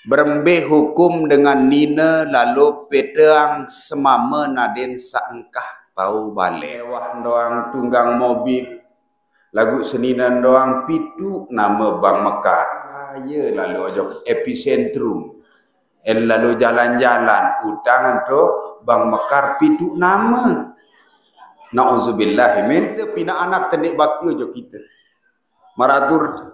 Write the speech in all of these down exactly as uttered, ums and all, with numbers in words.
Berembe hukum dengan nine lalu peteang semame naden saengkah tau bale. Mewah ndoang tunggang mobil, lagu senine ndoang pitu name Bang Mekar. Aye lalu ojok epicentrum. En lalu jalan-jalan, utang ento Bang Mekar pitu name. Nauzubillah min, te pina anak tendik bakti ojok kite. Maratur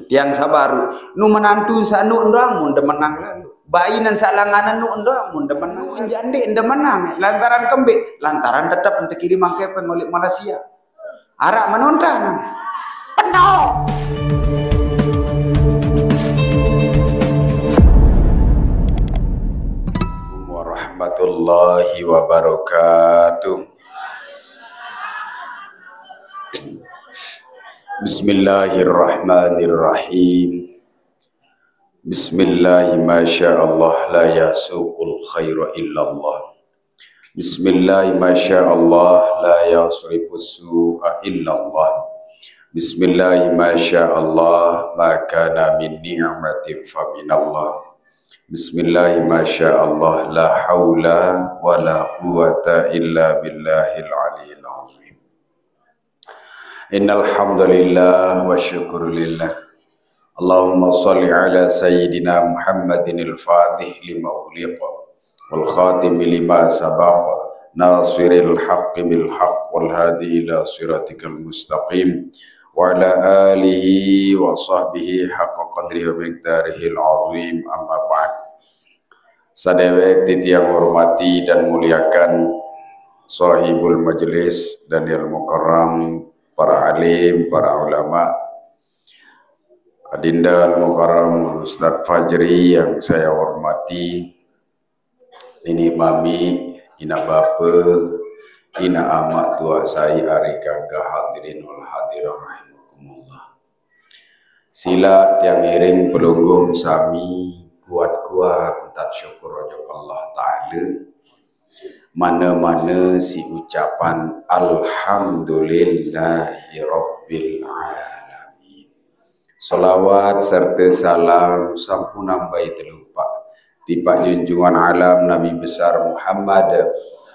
tiang sabaru, nu menantu sanu ndoang mun demenang lalu. Bayi nan salanganan nu ndoang mun demenang. Nu jande demenang. Lantaran kembe, lantaran tetep ente kirim mangke pengolek Malaysia. Arak menonton. Penuh. Warahmatullahi wabarakatuh. Bismillahirrahmanirrahim. Bismillahi masya Allah la yasuqul khaira illallah. Bismillahi masya Allah la yasrifus su'a illallah. Bismillahi masya Allah ma kana min ni'matin faminallah. Bismillahi masya Allah la haula wa la quwwata illa billahil aliyil azim. Innal hamdalillah wa syukrulillah. Allahumma salli ala sayyidina Muhammadin al-fatih lima ughliq wal khatim lima sabaq nasiril haqqi bil haqq wal hadi ila siratikal mustaqim wa ala alihi wa sahbihi haqqa qadrihi wa miqdarihil azim, amma ba'd. Sadewek titiang hormati dan muliakan sahibul majelis Daniel Mukarram, para alim, para ulama, Adinda Al-Mukarram Ustadz Fajri yang saya hormati, nini mami, ina bapa, ina amak tuak sai ari gagah hadirin wal hadirat rahimakumullah. Sila tiang iring pelungguh sami kuat-kuat entat syukur ojok Allah Ta'ala. Mana-mana si ucapan Alhamdulillahirabbil alamin. Salawat serta salam sampun ambai telupak tipak junjungan alam Nabi besar Muhammad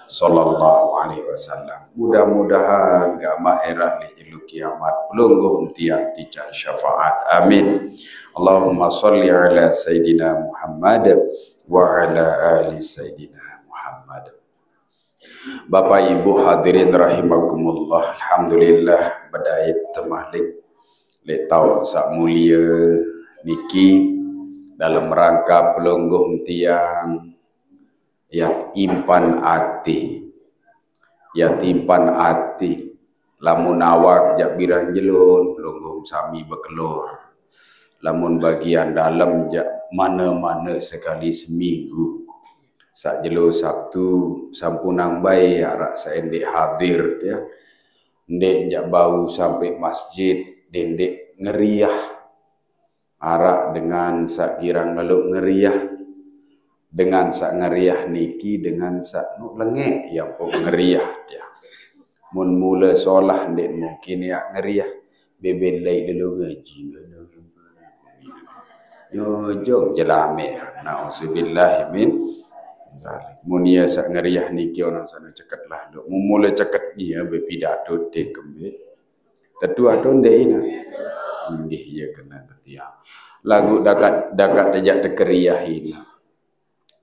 sallallahu alaihi wasallam. Mudah-mudahan gamak erat le jelo kiamat pelungguh tiang ticak syafaat. Amin. Allahumma salli ala Sayyidina Muhammad wa ala ali Sayyidina Muhammad. Bapak Ibu hadirin rahimakumullah, alhamdulillah bedait temalik le tau sak mulia niki dalam rangka pelungguh tiang ya impan ati. Ya impan ati. Lamun awak jak birang jelon, pelungguh sami bekelor. Lamun bagian dalam jak mana-mana sekali seminggu. Sak jelo Sabtu sampun ambai arak saendek hadir ya. Ndek jak bau sampai masjid, dendek ngeriah. Arak dengan sak girang lalu ngeriah. Dengan sak ngeriah niki, dengan sak nu lengek yang pun ngeriah dia. Mun mula solah ndek mungkin ya ngeriah. Beben lai dulu ngaji. Yo jong jelame. Nauzubillah min zalik. Mun ya sak ngeriah niki orang sana ceket lah dok. Mun mula ceket dia bepidato te kembe. Tetu atau ndek ina. Nggih, iya kena betiang. Lagu dakat dakat dejak tekeriah ina.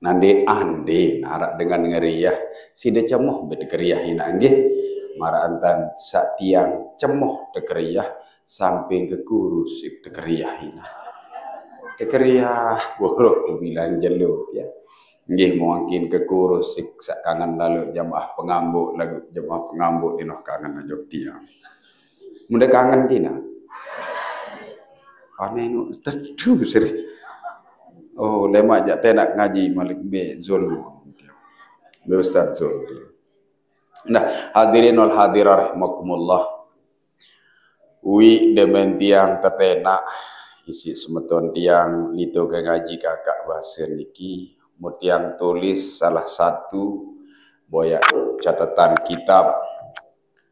Nande ande narak dengan ngeriah, sida cemoh be tekeriah ina nggih. Marak antan sak tiang cemoh tekeriah samping ke kurus sik tekeriah ina. Tekeriah borok ku bilang jelo ya. Nggih, mungkin ke kurus sik sak kangen lalu jamaah pengambuk lagu jamaah pengambuk di noh kangen ajok tiang. Munda kangen kina. Aneh nu tetu seri. Oh, lemak jak tenak ngaji malik be Zul. Be Ustaz Zul. Nah, hadirin wal hadirat rahimakumullah. Wi demen tiang tetenak isi semeton tiang lito ke ngaji kakak bahasa niki. Mutiang tulis salah satu boyak catatan kitab.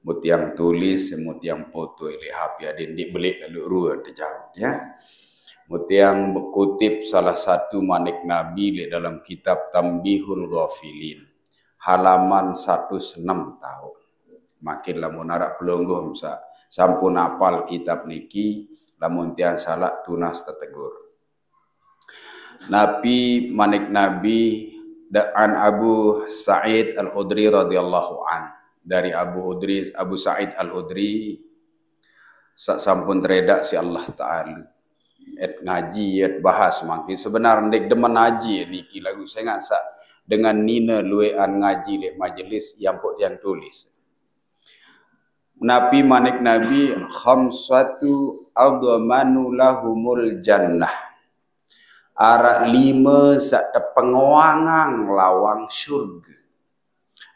Mutiang tulis, mutiang foto ile H P adin di belik lalu rua tejaut ya. Mutiang bekutip salah satu manik Nabi lek dalam kitab Tambihul Ghafilin, halaman seratus enam taun. Makin lamun arak pelungguh sa-, sampun apal kitab niki, lamun tiang salah tunas tetegur. Napi manik Nabi, da-, an Abu Sa'id Al-Khudri radhiyallahu an. Dari Abu Hudri, Abu Sa'id Al-Khudri, sa-, sampun teredak si Allah Ta'ala. Et ngaji, et bahas mangkin. Sebenar ndek demen ngaji niki lagu saya ngan sa dengan nina luean ngaji lek majelis yang pok tiang tulis. Napi manik Nabi, khamsatu admanu lahumul jannah. Arak lima sak tepengoangang lawang syurga.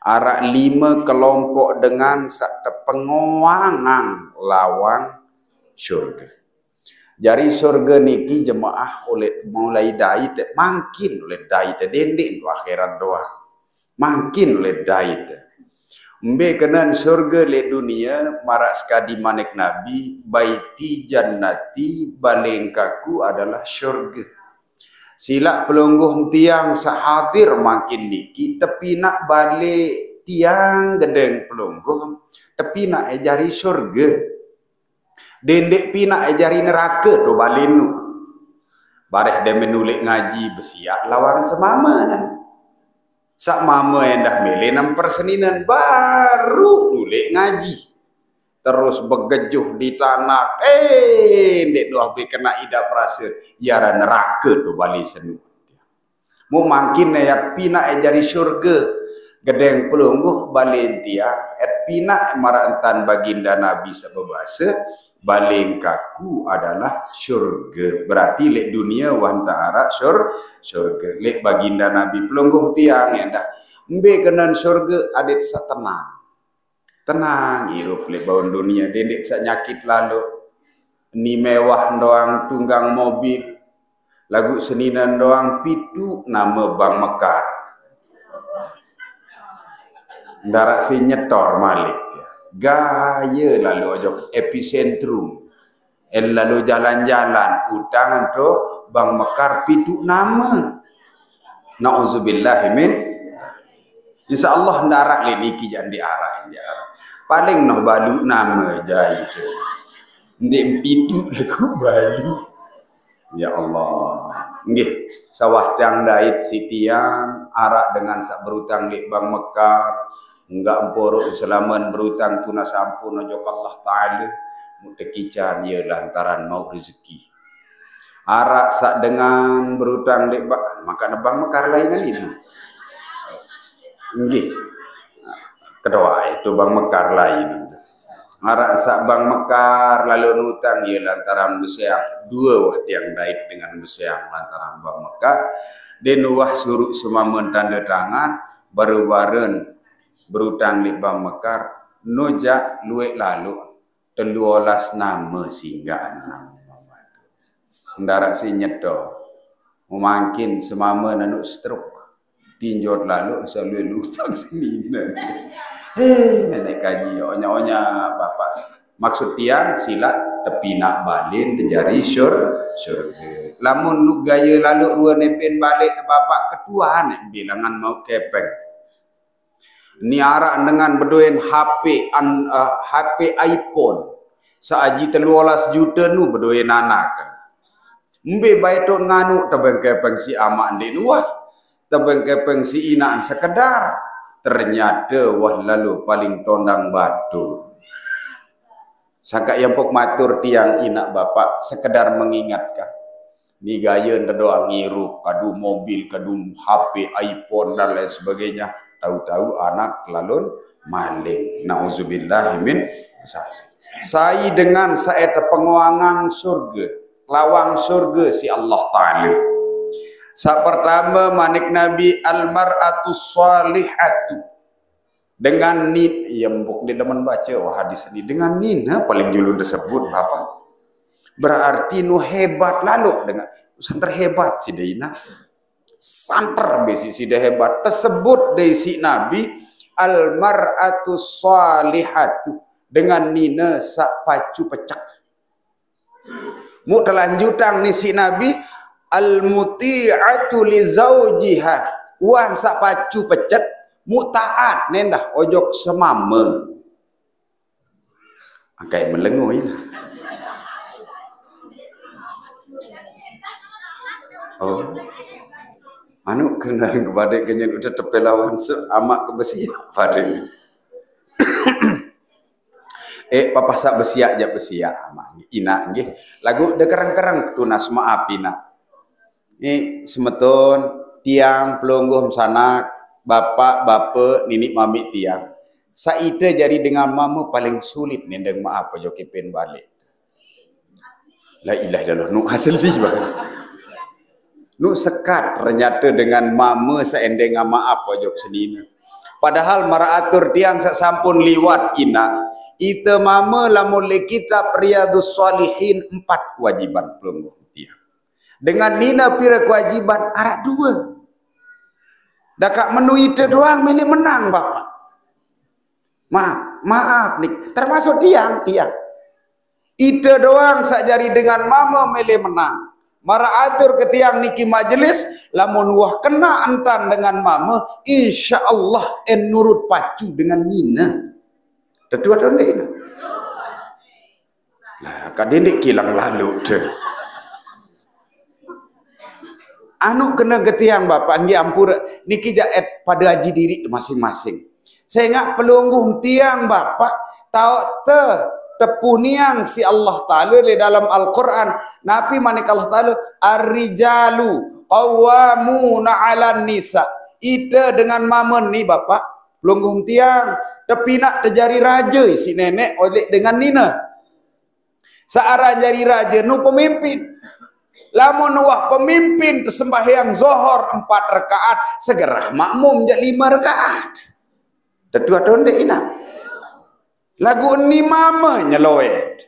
Arak lima kelompok dengan sak tepengoangang lawang syurga. Jari syurga niki jemaah oleh mulai dait, mangkin oleh dait, dendek tu akhirat doang. Mangkin oleh dait. Mbe kenen syurga lek dunia, marak sekadi manik Nabi, baiti jannati, baleng kaku adalah syurga. Silak pelungguh tiang sehadir mangkin niki, tepinak bale tiang gedeng pelungguh, tepinak e jari syurga. Dendek pinak e jari neraka tu balen nu. Bareh de menulek ngaji besiak lawan semama nan. Sak mama endah mele nem perseninan baru nulek ngaji. Terus begejuh di tanah, eh, ndek doh be kena idap rasa, yara neraka tu bali senu. Mu mangkin ayat pinak e jari syurga. Gedeng pelungguh balen tiang, et pinak marak entan baginda Nabi sebebasa, balen kaku adalah syurga. Berarti lek dunia wanta arak syur-, syurga. Lek baginda Nabi pelungguh tiang endah. Mbe kenen syurga adet setenang. Tenang, irup lek baun dunia, dendek sak nyakit lalu. Ni mewah doang tunggang mobil. Lagu seninan doang pitu nama Bang Mekar. Ndarak si nyetor malik. Gaya lalu ojo epicentrum. En lalu jalan-jalan, utang tu Bang Mekar pitu nama. Nauzubillah min. Insya Allah ndarak le niki jangan diarah, diarah. Paling noh balu nama jai tu. Ndik pitu lagu balu. Ya Allah. Nggih, sawah tiang dait si tiang arak dengan sak berutang lek Bang Mekar. Enggak empuruk selaman berutang tunas ampun ojo ke Allah Ta'ala. Mu tekican ia lantaran mau rezeki. Arak sak dengan berutang dek ba-, maka nebang Mekar lain lagi ni. Nggih. Kedua itu Bang Mekar lain. Arak sak Bang Mekar lalu nutang ia lantaran beseang. Dua wah tiang dait dengan beseang lantaran Bang Mekar. Den wah suruh semamen tanda tangan, baru-baren berutang dek Bang Mekar, nojak luek lalu. Telu olas nama singgah enam. Ndarak si nyeto. Memangkin semama nanuk stroke. Tinjot lalu selalu lutang sini. Hei, nenek kaji, onya-onya bapak. Maksud tiang, silak tepinak balen dejari syur-, syurga. Lamun nuk gaya lalu rua nepen balik ke bapak ketua nek bilangan mau kepeng. Ni arak dengan bedoen H P an-, eh, H P iPhone. Saaji telu olas juta nu bedoen anakan. Mbe bae tu nganu tebeng kepeng si amak ndik nuah. Tebeng kepeng si inaan sekedar. Ternyata wah lalu paling tondang batur. Sangka yang pok matur tiang inak bapak sekedar mengingatkan. Ni gaya nda doang ngirup, kadu mobil, kadu H P, iPhone, dan lain sebagainya. Tahu-tahu anak lalu maling. Nauzubillah min zalik. Sai dengan saeta pengoangan surga, lawang surga si Allah Ta'ala. Sa pertama manik Nabi, al mar'atu salihatu. Dengan ni, ya, mbok di demen baca, wah, hadis ini. Dengan ni, nah, paling julun tersebut, Bapak. Berarti nu hebat lalu dengan santer hebat si Daina. Santer besi si hebat. Tersebut dari si Nabi, al mar'atu salihatu. Dengan nina sak pacu pecak. Mu telanjutang ni si Nabi, al-muti'atu li zaujiha. Wah saq pacu pecet, mu taat nendah ojok semame. Angkai melengo ina. Oh. Anu kena kepada kenyel udah tepelawan se amak ke besiak pada. Eh, papa saq besiak jaq besiak amak. Ina nggih. Laguq de kereng-kereng tunas maap ina. Ni semeton, tiang, pelungguh mesanak, bapak, bape, ninik mamiq tiang. Saq ite jari dengan mame paling sulit nendeng maap ojok kipen balik. La ilaha illallah, nu asli banget. Nu sekat ternyata dengan mame saq endeng maap ojok senine. Padahal maraq atur tiang saq sampun liwat ina, ite mame lamun leq kitab Riyadhus Shalihin empat kewajiban pelungguh tiang. Dengan nine pire kewajiban? Araq due. Dakaq menu ite doang mele menang, Bapak. Maaf, maaf nih, termasuk tiang, tiang. Ite doang saq jari dengan mame mele menang. Maraq atur ke tiang niki majelis, lamun wah kena entan dengan mame, insya Allah en nurut pacu dengan nine. Tetu atau ndeq? Nah, kade ndeq kilang lalu deh. Anu kena getiang Bapak, nggih ampure, niki jaq et pade aji diriq masing-masing. Sengaq pelungguh tiang Bapak, taoq te tepuniang siq Allah Taala leq dalem Al-Qur'an. Napi manik Allah Taala? Ar-rijalu qawwamuna 'alan nisa. Ite dengan mame ni Bapak, pelungguh tiang, tepinaq tejari raje isiq neneq oleq dengan nine. Saq aran jari raje nu pemimpin. Lamun wah pemimpin tesembahyang zohor empat rakaat, segerah makmum jaq lime rakaat. Tetu atau ndeq inaq? Laguq ni mame nyeloet.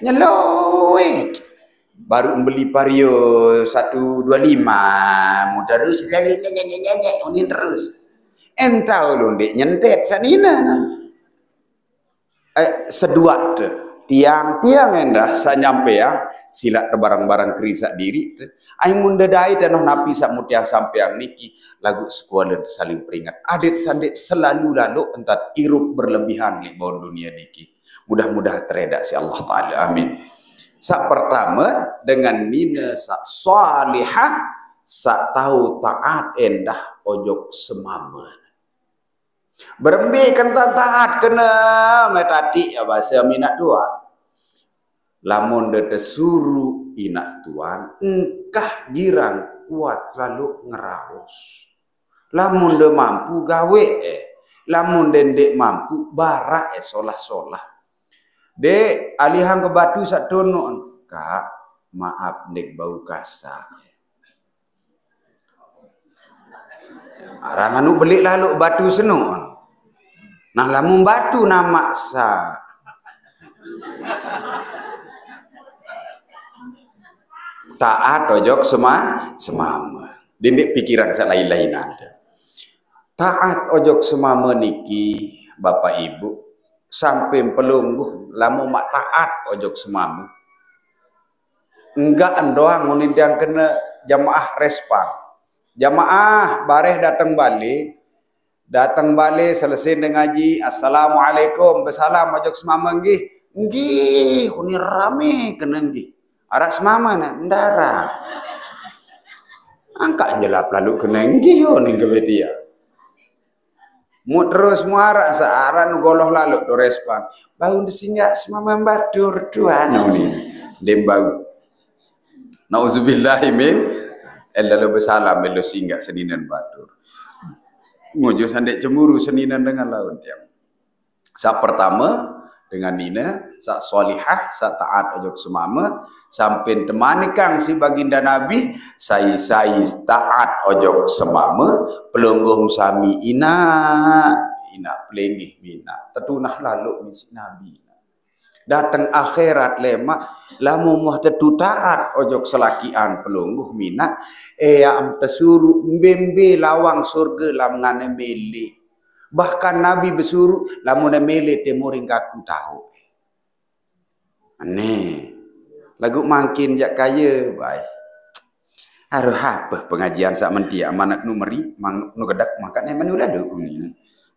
Nyeloet. Baru beli Vario satu dua lima, muter terus, nyenyek, nyenyek, nyenyek, unin terus. Entah lu ndeq nyentet sanina. Eh, seduat te. Tiang-tiang endah saq nyampeang, silaq tebareng-bareng kerisak diriq te. Ai mun dedait enoh napi saq muq tiang sampeang niki, laguq sekuale saling peringat. Adet sandet selalu laloq entat irup berlebihan leq baun dunie niki. Mudah-mudahan teredaq siq Allah Taala. Amin. Saq pertame, dengan nine saq salihah, saq tao taat endah ojok semame. Berembe kentan taat kene, metati ya base minaq tuan. Lamun de tesuruq inaq tuan, engkah girang kuat laloq ngeraos. Lamun de mampu gawe eh. Lamun de ndeq mampu baraq eh solah-solah. Dek, alihang ke batu saq tunun. Kak, maaf ndeq bau kasar. Aran anu beleq laloq batu senun. Nah, lamun batu namaq sa. Taat ojok sema-, semame. Dindik pikiran saq lain-lain ada. Taat ojok semame niki, Bapak Ibu, sampean pelungguh lamun maq taat ojok semame. Enggak endoang unin tiang kene jamaah respang. Jamaah bareh dateng bale, dateng bale selese de ngaji, "Assalamualaikum," besalam ojok semame nggih. Nggih, unin rame kene nggih. Araq semame ne, ndara. Angkaq njelap lalu kene nggih yo ning ke media. Mu terus muaraq searan goloh lalu tu respon. Bau de singgaq semame batur tu anu ni. Dem bau. Nauzubillahi min. Elo besalam elo singgaq seninen batur. Ngujuh sandik cemburu seninen dengan laun tiang. Saq pertame, dengan nine, saq solihah, saq taat ojok semame, sampean temanikang siq Baginda Nabi, sai-sai taat ojok semame, pelungguh sami inaq, inaq pelinggih minaq, tetunah laloq misiq Nabi. Dateng akhirat lemaq, lamun muah tetu taat ojok selakian pelungguh minaq, eaq tesuruq mbe-mbe lawang surge lam ngane mele. Bahkan Nabi besuruq, lamun mele te muring kaku tao. Ane. Lagu makin jak kaya, bai. Aduh, apa pengajian sak mentia, manak nu meri, mang nu gedak, makan emang nu lalu ni.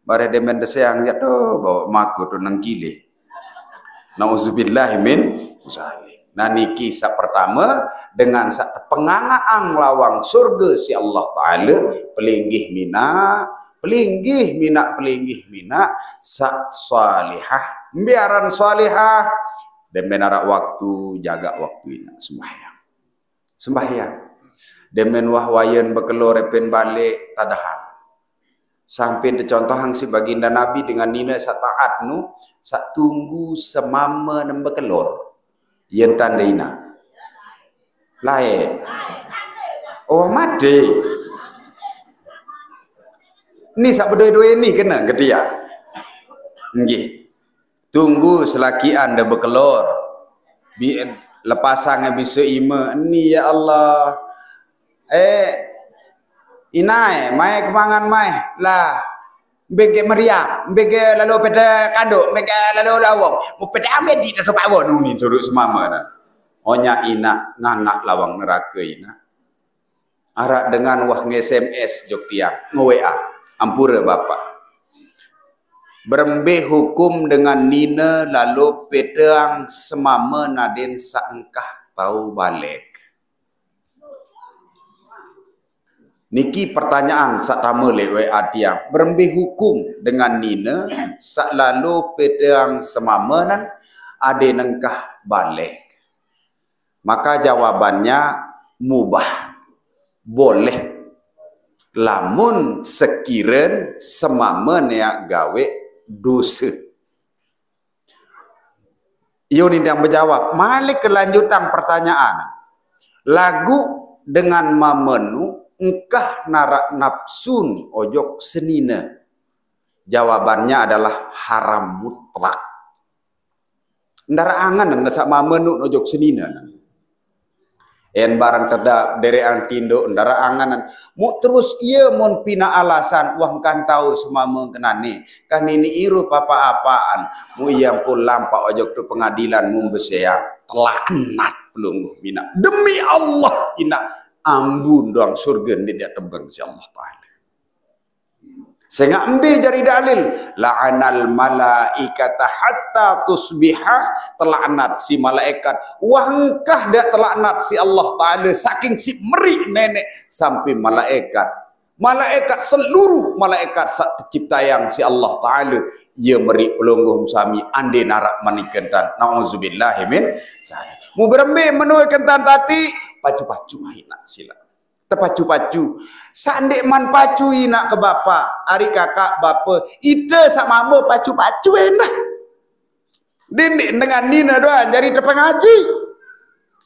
Bareh demen deseang jak tu, bawa maku tu nengkile. Nauzubillah min zalik. Nah, niki sak pertama, dengan sak tepengangaang lawang surga si Allah Taala, pelinggih mina, pelinggih mina, pelinggih mina, sak salihah. Biaran salihah, demen arak waktu, jaga waktu ina sembahyang. Sembahyang. Demen wah wayan bekelor epen balik tadahan. Sampai dicontohang si baginda Nabi dengan nina sak taat nu, sak tunggu semama nembe kelor. Yen tanda ina. Lae. Oh, mati. Ni sak bedoi-doi ni kena ke dia. Nggih. Tunggu selakian dah bekelor. Bi lepasang bisa ima. Ni ya Allah. Eh, inai, mai kemangan mai. Lah, bege meriah, bege lalu peda kanduk, bege lalu lawang. Mu peda ambil di tetu pawon ni turut semama dah. Onya ina ngangak lawang neraka ina. Arak dengan wah nge-S M S jok tiang, nge-W A. Ampura Bapak. Berembe hukum dengan nina lalu peteang semama naden saengkah tau balek. Niki pertanyaan sak tama le W A tiang. Berembe hukum dengan nina sak lalu peteang semama nan ade nengkah balek. Maka jawabannya mubah. Boleh. Lamun sekiren semama nea gawe dosa. Iyo ni yang berjawab. Malik kelanjutan pertanyaan. Lagu dengan mamenu engkah narak nafsun ojok senina. Jawabannya adalah haram mutlak. Ndara angan nanda sak mamenu ojok senina. En barang teda derean tindo ndara anganan. Mu terus iya mun pina alasan wah kan tau semama kenane. Kan ini iru papa-apaan. Mu iya pun lampak ojok tu pengadilan mu beseang. Telaknat pelungguh mina. Demi Allah ina ambun doang surga ni dia tebeng si Allah Ta'ala. Sengak embe jari dalil, la'anal malaikata hatta tusbiha, telaknat si malaikat. Wah engkah dak telaknat si Allah Ta'ala saking si meri nenek sampai malaikat. Malaikat seluruh malaikat sak tercipta yang si Allah Ta'ala. Ia meri pelungguh sami ande narak manikentan. Nauzubillahi min zalik. Mu berembe menue kentan tati, pacu-pacu ahi nak sila. Tepacu-pacu. Sandek man pacu inak ke bapa, ari kakak bapa, ite sak mama pacu-pacu endah. Dindik dengan nina doang jari tepengaji.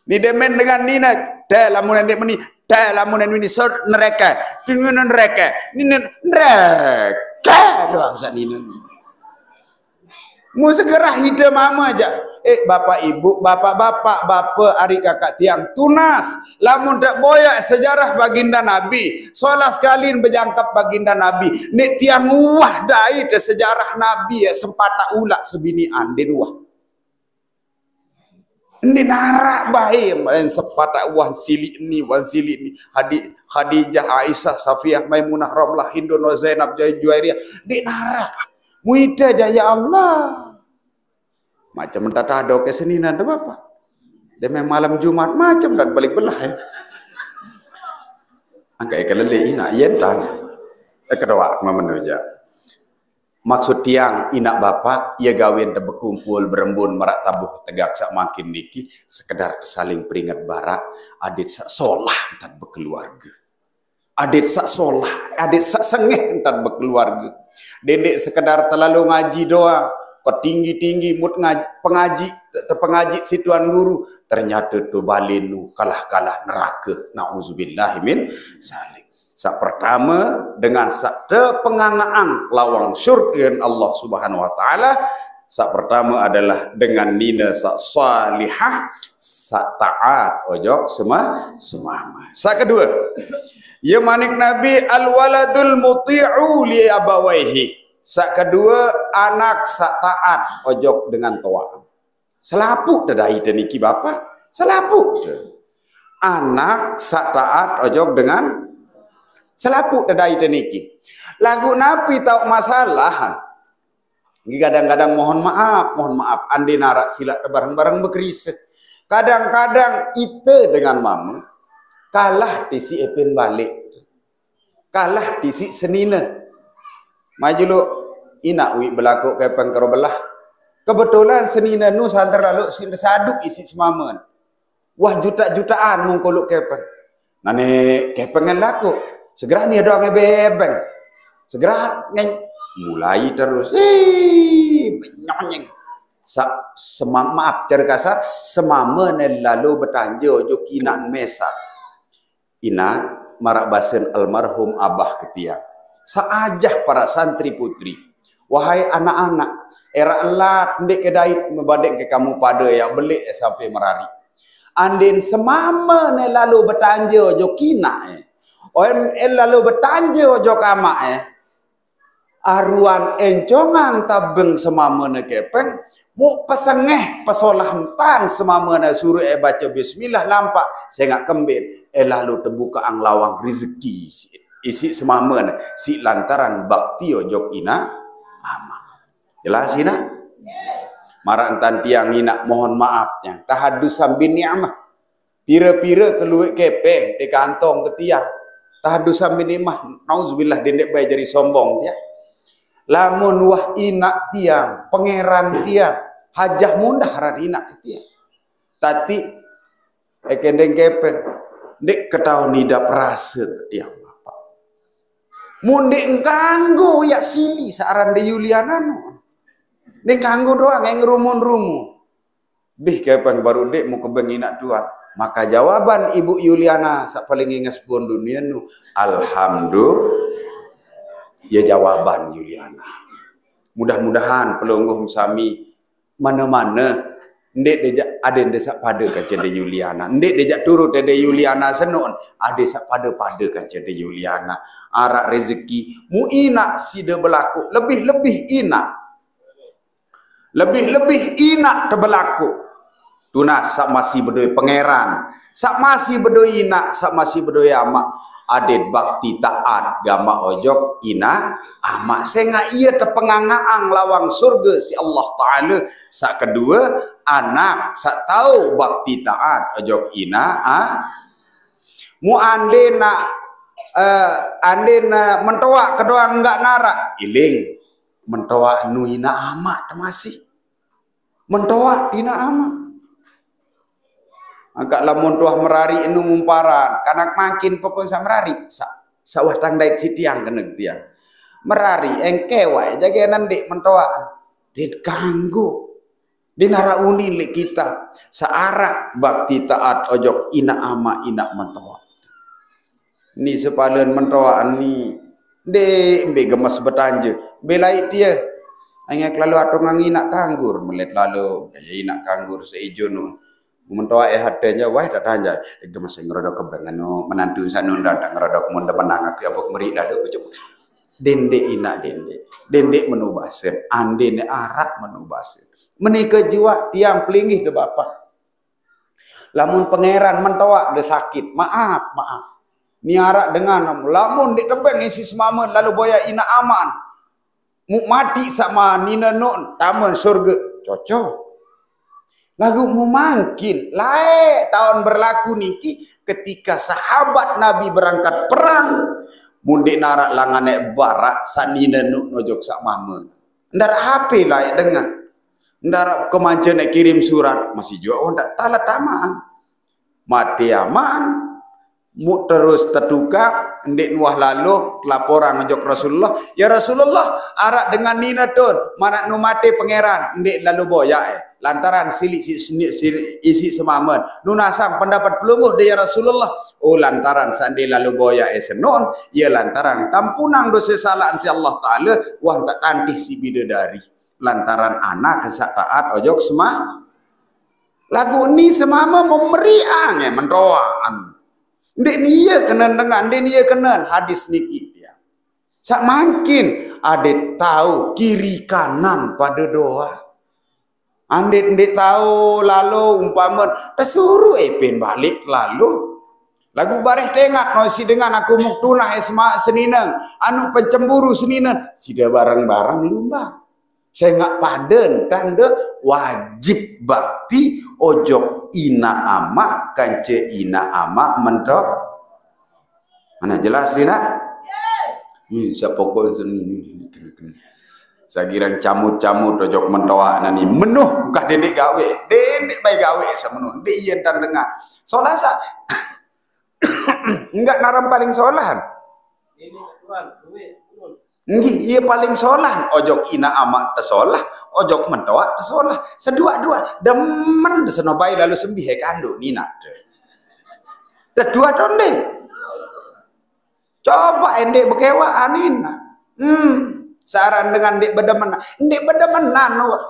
Ni demen dengan nina, teh lamun ndik meni, teh lamun ini sur neraka, tungun neraka, nina neraka doang sak nina. Mu segerah ida mama aja. Eh, bapak ibu, bapak-bapak, bapa ari kakak tiang tunas. Lamun tak boyak sejarah baginda Nabi, solah sekali bejangkap baginda Nabi. Nek tiang wah dai te sejarah Nabi ya sempat tak ulak sebini andin wah. Ndi narak bae main sepatak wan silik ni, wan silik ni. Hadi Khadijah, Aisyah, Safiyah, Maimunah, Ramlah, Hindun, Zainab, Juwairiyah. Ndi narak. Muida aja ya Allah. Macam entah ada ke seninan tu bapa. Dia main malam Jumat macam dan balik belah ya. Angkat ikan lele ina yen tan. Eh kedua mama nuja. Maksud tiang inak bapa ia gawen te bekumpul berembun merak tabuh tegak sak makin niki sekedar saling peringat barak adit sak solah entan bekeluarga. Adit sak solah, adit sak sengeh entan bekeluarga. Dendek sekedar terlalu ngaji doa, petinggi-tinggi mut ngaji, pengaji, te pengaji si tuan guru, ternyata tu balenu kalah-kalah neraka. Nauzubillahi min zalik. Sak pertama dengan sak tepengangaang lawang syurga Allah Subhanahu wa taala. Sak pertama adalah dengan nina sak salihah, sak taat ojok sema semama. Sak kedua, ya manik Nabi al waladul muti'u li abawaihi. Sak kedua anak sak taat ojok dengan toa. Selapu tedai teniki bapa. Selapuq te. Anak saq taat ojok dengan selapuq te dait te niki. Laguq napi taoq masalah? Nggih, kadang-kadang mohon maaf, mohon maaf, andin araq silaq te bareng-bareng bekerise. Kadang-kadang ite dengan mame kalah tisiq epin balik. Kalah tisiq senine. Mai juluq, inaq uiq belakoq kepeng kero belah. Kebetulan senine nu santer laloq siq saduq isiq semamen. Wah, jutak-jutakan mongkoloq kepeng. Nane kepeng lakoq. Segera ni doang bebeng. Segera ngeng. Mulai terus. Ih, nyonyeng. Sa-, sema-, maaf, cara kasar, semamene lalo betanje ojok inaq mesaq. Inaq, maraq basen almarhum abah ke tiang. Saq ajah para santri putri. Wahai anak-anak, eraq elat ndeq ke dait mebadeqke kamu pade yaq beleq sampe merariq. Andin semamene lalo betanje ojok inaq, eh. Oen, eh, lalo betanje ojok amaq, eh. Aruan encongang tabeng semamene kepeng, muq pesengeh pesolah entan semamene suruq eh bace bismillah lampaq, sengaq kembin eh lalo tebukaqang lawang rezeki isiq, isiq semamene siq lantaran bakti ojok inaq amaq. Jelas, inaq? Maraq entan tiang inaq mohon maaf, tiang tahaddusan bin ni'mah. Pire-pire kelueq kepeng te kantong ke tiang. Tahaddusan bin ni'mah, nauzubillah, dendeq bae jari sombong, ya. Lamun wah inaq tiang, pangeran tiang, Hajah Mundah aran inaq ke tiang. Tati, eh, kendeng kepeng, ndeq ketaon idap rase ke tiang, Bapak. Mun ndeq engkanggo yaq sili saq aran De Yuliana no. Ndeq engkanggo doang, eh, ngerumun-rumun. Bih kepeng baruq ndeq mukebeng inaq tuaq. Maka jawaban Ibu Yuliana saq paling inges pun dunie nu, alhamdulillah. Ya jawaban Yuliana. Mudah-mudahan pelungguh sami mane-mane ndeq dejaq aden desaq pade kance De Yuliana. Ndeq dejaq turut De Yuliana senoq, ade saq pade-pade kance De Yuliana. Araq rezeki, mu inaq side belaku, lebih-lebih inaq. Lebih-lebih inaq tebelaku. Tunas saq masih bedoe pangeran, saq masih bedoe inaq, saq masih bedoe amaq, aden bakti taat gamaq ojok inaq amaq, sengaq ie tepengangaqang lawang surge siq Allah Taala. Saq kedue, anak saq tao bakti taat ojok inaq, ah. Mu andin naq, eh, andin, eh, mentoaq kedoang enggak naraq, iling. Mentoaq nu inaq amaq temasih. Mentoaq inaq amaq. Angkaq lamun tuah merariq nu mumparan, kanak mangkin pokon saq merariq, saq, saq watang dait sitiang keneg tiang. Merariq engke wae jage nendeq mentoaq. Den kanggo. Den araq unin leq kita. Saq araq bakti taat ojok inaq amaq inaq mentoaq. Ni sepalen mentoaqan ni. Ndeq mbe gemes betanje. Mbe laiq tie. Ange kelalo atungang inaq kanggur, melet lalo kaya inaq kanggur seijo nun. Mentoaq eh ate nje, wah, tak tanje. Gemes ngerodok kebeng anu, menantu saq nun dateng ngerodok mun demenang aku abok meriq lalo kecep. Dendeq inaq dendeq. Dendeq menu basen, andene araq menu basen. Menike juaq tiang pelinggih de Bapak. Lamun pangeran mentoaq de sakit, maaf, maaf. Ni araq dengan lamun ndeq tebeng isiq semame lalo boyaq inaq amaq. Muq mati saq ma nine nun tame surge, cocok. Laguq mu mangkin laeq taon berlaku niki ketika sahabat Nabi berangkat perang, mun ndeq naraq langan eq baraq saq nine nun ojok saq mame. Ndaraq H P laeq dengah. Ndaraq kemance neq kirim surat, masih juaq, oh, ndaq talet amaq. Mate amaq, muq terus tetukaq, ndeq nuah lalo, laporang ojok Rasulullah, "Ya Rasulullah, araq dengan nine tun, manaq nu mate pangeran, ndeq lalo boyaq, eh. Lantaran siliq si-, si-, isiq semamen. Nunasang pendapat pelungguh de, ya Rasulullah." "Oh, lantaran saq ndeq lalo boyaq, eh, senon, ya lantaran tampunang dose salaqan siq Allah Taala, wah, tak tantih siq bidedari." Lantaran anak saq taat ojok sema-, laguq ni semame memeriang, eh, mentoaqan. Ndeq ni ie kenen dengah, ndeq ni ie kenen hadis niki, ya. Saq mangkin adeq tao kiri kanan pade doang. Andit ndeq tao lalo umpame tesuruh epen balik lalo. Laguq bareh tengat no siq dengan aku muk tunah esma senineng, anu pencemburu senineng, side bareng-bareng lumbang. Sengaq pade tande wajib bakti ojok inaq amaq kance inaq amaq mentoaq. Mana jelas, Dina? Ni, saq pokok sen-, sagirang camut-camut ojok mentoaq nani. Menuh engkah dendeq gawe. Dendeq bae gawe semenuh. Ndeq ie entan dengah. Solah saq enggak naran paling solah. Nggih, ie paling solah. Ojok inaq amaq tesolah, ojok mentoaq tesolah. Seduaq-duaq demen deseno bae lalo sembih e kanduk ninaq. Teduaq to ndeq? Coba endeq bekewaq anin. Hmm, saran dengan ndeq bedemen. Ndeq bedemenan wah.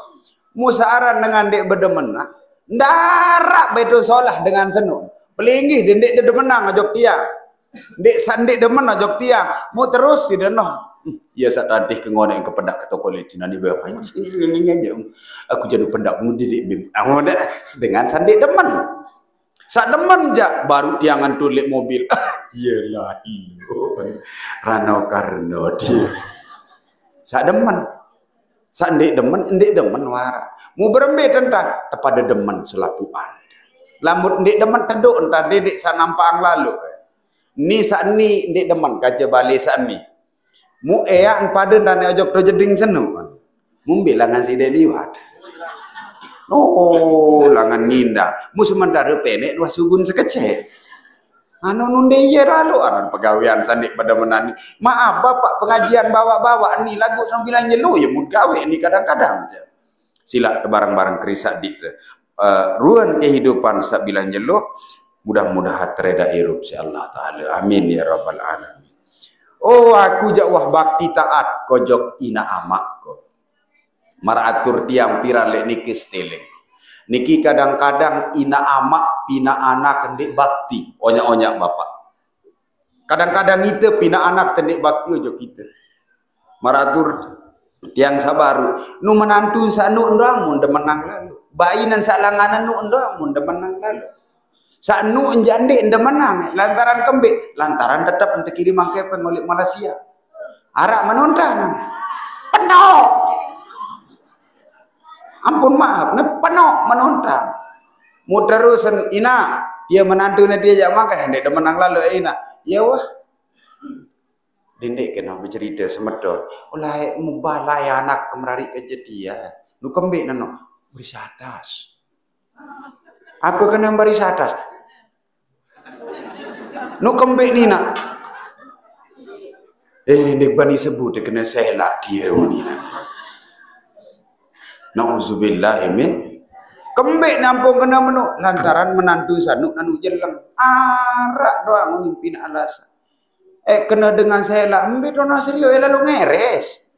Mu saran dengan ndeq bedemenan. Ndaraq beto solah dengan seno. Pelinggih dendeq dedemenan ojok tiang. Ndeq sa-, ndeq demen ojok tiang. Mu terus side noh. Hmm, ie saq tadih ke ngoneq ke pedaq ke toko leq tinan ibe. Aku jadu pendaq mu didik bim. Dengan saq ndeq demen. Saq demen jaq baruq tiang ngentut leq mobil. Iyelah, iyo. Rano Karno die. Saq demen. Saq ndeq demen, ndeq demen wara. Mu berembe tentan, tepade demen selapuqan. Lamun ndeq demen tedoq entan dendeq saq nampaqang lalo. Ni saq ni ndeq demen kaje bale saq ni. Mu eaq pade ndane ojok to jeding seno. Mumbe langan side liwat. Oh, langan ngindah. Mu sementare peneq wah sugun sekecek. Anu nunde ie lalo aran pegawean saq ndeq bedemenan ni. Maaf, Bapak pengajian bawa-bawa ni laguq sambilan jelo ye mut gawe ni kadang-kadang. Silaq tebareng-bareng kerisaq dik. Eh, ruen kehidupan sambilan jelo, mudah-mudahan tereda irup si Allah Taala. Amin ya rabbal alamin. Oh, aku jaq wah bakti taat kojok inaq amaq ko. Maraq atur tiang piran leq niki seteleng. Niki kadang-kadang inaq amaq, pinaq anak ndeq bakti, onyaq-onyaq bapak. Kadang-kadang ite pinaq anak te ndeq bakti ojok ite. Maraq atur tiang saq baruq, nu menantu saq nuk doang mun demenang lalo. Baine saq langanan nuk doang mun demenang lalo. Saq nuk jaq ndeq demenang, lantaran kembeq? Lantaran tetep ente kirimang kepeng uleq Malaysia. Araq menontan. Penoq. Ampun maaf, ne penoq menontan. Mu terusen, inaq, ie menantune tie jaq mangkeh, ndeq demenang lalo, inaq. Ye wah. Dendeq kene becerite semeton. Olai mubalai anak kemerariq kejadian. Nu kembeq neno? Baris atas. Ape kene baris atas? Nu kembeq ninaq? Eh, ndeq bani sebut kene selaq tie ninaq. Nauzubillah min. Kembeq nampung kene meno? Lantaran menantu saq nuk nanu jeleng. Araq doang mimpi alasan. Eh, kene dengan selaq, mbe dono serio, eh, lalu ngeres.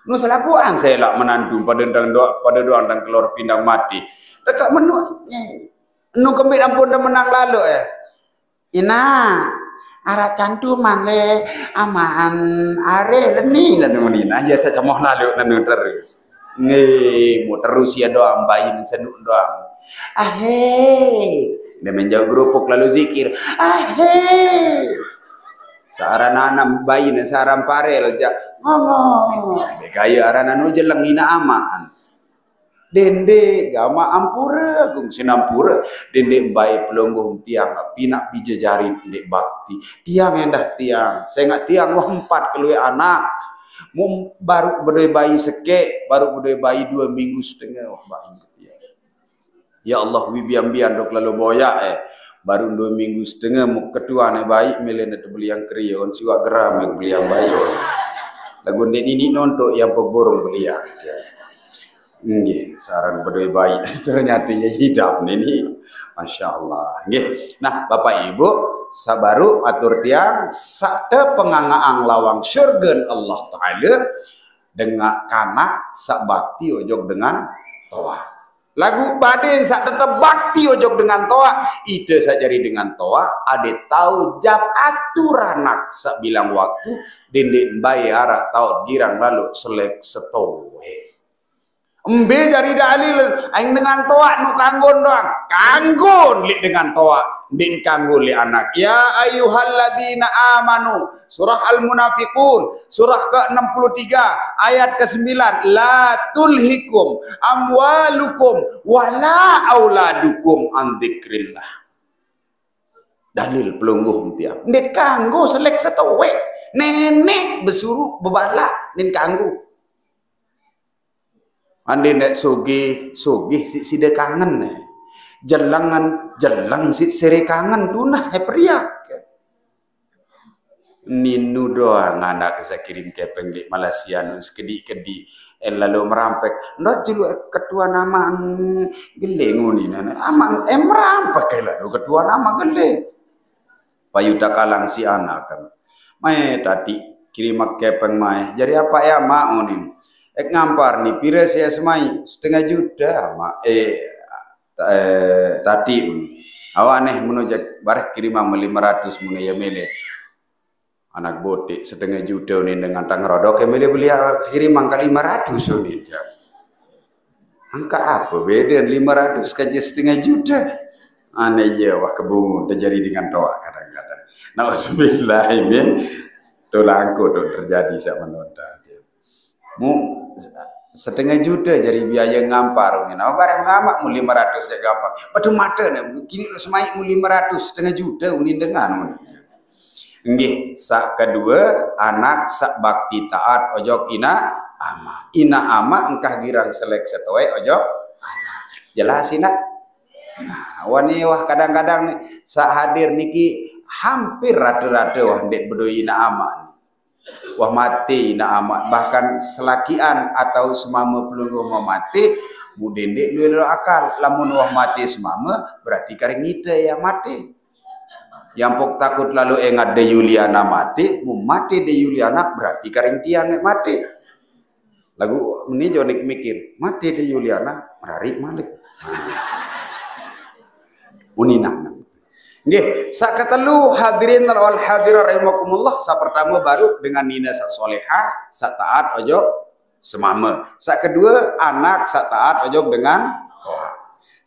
Nu selapuqan selaq menantu pade ndang doang, pade doang ndang kelor pindang mati. Tekaq menu, eh, nu kembeq ampun demenang lalo, eh. Inaq, araq cantuman le, amaan areh leni, leni meni. Nah, ye saq cemoh lalo nenu terus. Nggih, mu terus ye doang, bain senuk doang. Ahe. Dia menjauh gerupuk lalu zikir. Ahe. Searan anam bain, searan parel jaq. Ngomong. Bekaya aran anu jeleng inaq amaan. Dendeq gamaq ampure, gung sinampure. Dendeq mbai pelungguh tiang, pinaq bije jari ndeq bakti. Tiang endah tiang, sengaq tiang wah empat kelueq anak. Mum baruq bedoe bayi sekeq, baruq bedoe bayi due minggu setengah, wah bayi. Ya Allah, wibian-bian dok lalo boyaq, eh. Baruq due minggu setengah muk ketuan, eh, bayi, mele ne tebeliang krion, siwaq geram, eh, beliang bayi. Laguq ndeq niniq nontok yang peburung beliang. Nggih, saran bedoe bayi. Ternyata ye idap nini. Masya Allah. Nggih. Nah, Bapak Ibu, sabaruq atur tiang, saq tepengangaqang lawang syurgan Allah Taala, dengan kanak saq bakti ojok dengan toaq. Laguq pade saq tetep bakti ojok dengan toaq, ite saq jari dengan toaq, adeq tao jap atur anak saq bilang waktu, dendeq mbai araq taoq girang laloq selek setoe. Embe jari dalil, aing dengan toaq nu kanggon doang. Kanggon leq dengan toaq, ndeq kanggon leq anak. Ya ayyuhalladzina amanu, surah Al-Munafiqun, surah keenam puluh tiga, ayat kesembilan, "La tulhikum amwalukum wala auladukum an dzikrillah." Dalil pelungguh tiang. Ndeq kanggo selek setoweq. Neneq besuruq bebalaq ndeq kanggo. Ande ndeq sugih, sugih siq side kangen. Jelengan, jeleng siq sire kangen, tunah e periak. Ninu doang anak saq kiring kepeng leq Malaysia nu sekediq-kediq, eh, lalo merampek. Ndot juluq ketuan amaq, mm, gele ngunine. Amaq, eh, merampek eh lalo ketuan amaq gele. Payu takalang siq anak kan. Mae tatiq kirim kepeng mae. Jari apaq eh amaq ngunin. Eh ngampar ni pire siq semai? Setengah juta amaq. Eh, eh, tatiq. Awak neh meno jaq bareh kirimang lime ratus mene ye mele. Anak boteq setengah juta unin dengan tang rodok ye mele beli kirimang ke lime ratus unin jaq. Angkaq ape beden lime ratus kance setengah juta? Ane ye wah kebungun terjadi dengan toaq kadang-kadang. Nauzubillah min. Tulangku tu terjadi saq menonton. Mu setengah juta jari biaya ngampar unin. Apa barang amaq mu lime ratus jaq gampang. Padu mate ne, kini lu semaiq mu lime ratus, setengah juta unin dengan unin. Nggih, saq kedue, anak saq bakti taat ojok inaq amaq. Inaq amaq engkah girang selek setoweq ojok anak. Jelas inaq? Nah, wani wah kadang-kadang ni, saq hadir niki hampir rate-rate wah ndeq bedoe inaq amaq. Wah mate inaq amaq, bahkan selakian atau semame pelungguh mau mate, mude ndeq lueq lalo akal. Lamun wah mate semame, berarti karing ite ye mate. Yampok takut lalo engat De Yuliana mate, mun mate De Yuliana berarti karing tiang ngeq mate. Laguq meni jonik mikir, mate De Yuliana, merariq malik. Uninang. Nggih, saq ketelu hadirin wal hadirat rahimakumullah, saq pertame baruq dengan nine saq solehah, saq taat ojok semame. Saq kedue, anak saq taat ojok dengan toaq.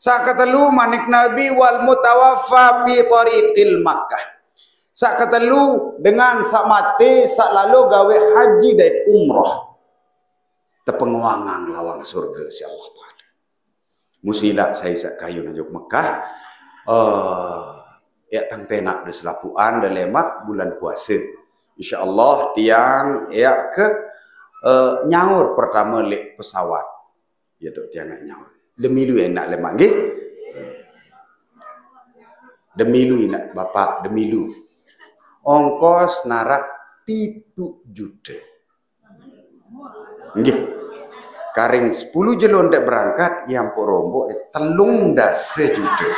Saq ketelu manik Nabi, "Wal mutawaffa fi tariqil Makkah." Saq ketelu dengan saq mate saq lalo gawe haji dait umrah. Tepenguangang lawang surge siq Allah Taala. Musilaq sai saq kayun ojok Mekah, eh, yaq tang tenaq de selapuqan de lemaq bulan puase. Insya Allah tiang yaq ke, eh, nyaur pertame leq pesawat. Ya tu tiang nyaur. Demilu enaq lemaq nggih. Demilu inaq Bapak, demilu. Ongkos naraq pituq juta. Nggih. Karing sepulu jelo ndeq berangkat, ye ampuk rombok, eh, telung dase juta.